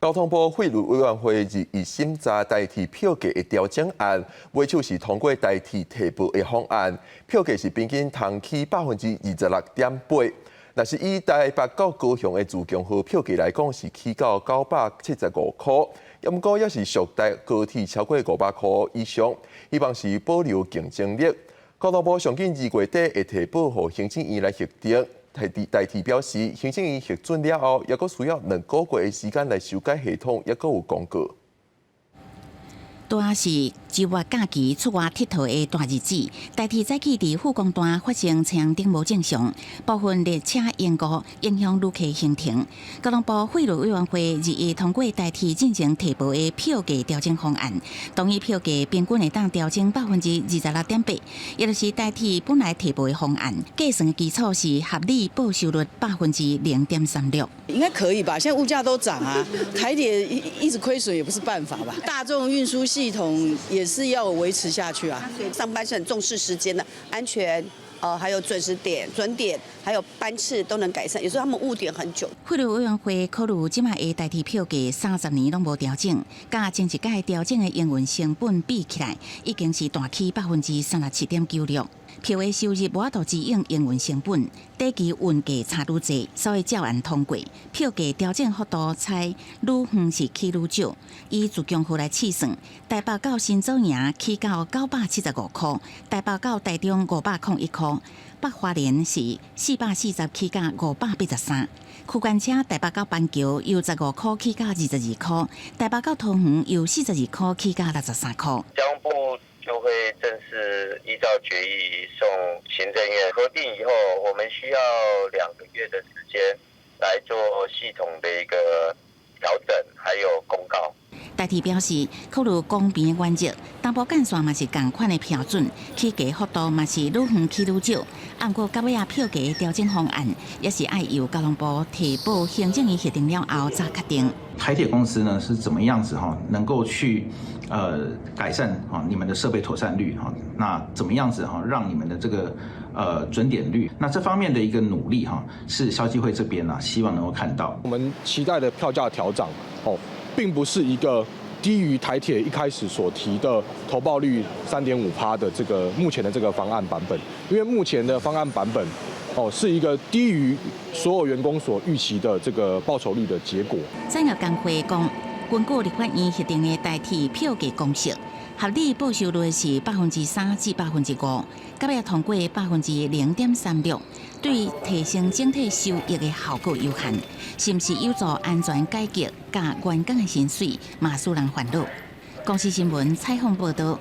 交通部費率委員會日一審查台鐵票價的調整案，尾手是通過台鐵提報的方案，票價是平均通起26.8%。若是以台北到高雄的自強號票價來講，是起到975塊，毋過也是俗台高鐵超過500塊以上，希望是保留競爭力。交通部上緊2月底會提報予行政院來核定。台鐵表示，行政院核准了後，猶閣需要2個月的時間來修改系統，猶閣有公告。拄仔是週末假期出外𨑨迌的大日子，台鐵早起佇富岡段發生車廂頂無正常，部分列車延誤，影響旅客行程。交通部費率委員會日一通過台鐵進前提報的票價調整方案，同意票價平均會當調整26.8%，也就是台鐵本來提報的方案，計算的基礎是合理報收率0.36%。應該可以吧？現在物價都漲啊，台鐵一直虧損也不是辦法吧？大眾運輸系統也是要維持下去啊。上班是很重視時間的安全，還有準時點、準點，還有班次都能改善。有時候他們誤點很久。費率委員會考慮這擺的台鐵票價30年攏無調整，佮前一屆調整的營運成本比起來，已經是大起37.96%。票的收入無法度支應營運成本，短期運價差愈濟，所以照案通過。票價調整幅度猜愈遠是起愈少。以自強號來試算，台北到新左營起到975塊，台北到台中501塊，北花蓮是440起到583。區間車台北到板橋由15塊起到22塊，台北到桃園由42塊起到63塊。交通部就會正式依照決議送行政院核定以後，我們需要2個月的時間來做系統的一個調整，還有公告。台鐵表示，考慮公平的原則，東部幹線嘛是仝款的標準，起價幅度嘛是愈遠起愈少。毋過，到尾仔票價調整方案，也是愛由交通部提報行政院核定了後才確定。台鐵公司呢是怎麼樣子哈，能夠去改善啊你們的設備妥善率哈？那怎麼樣子哈，讓你們的這個準點率？那這方面的一個努力哈，是消基會這邊呢希望能夠看到。我們期待的票價調漲哦，並不是一個低於台鐵一開始所提的投報率3.5趴的這個目前的這個方案版本，因為目前的方案版本哦是一個低於所有員工所預期的這個報酬率的結果。產業工會講，根據立法院核定的台鐵票價公式，合理報收率是3%至5%，到尾通過0.36%，對提升整體收益的效果有限，是毋是有助安全改革佮員工的薪水，嘛使人煩惱。公視新聞採訪報導。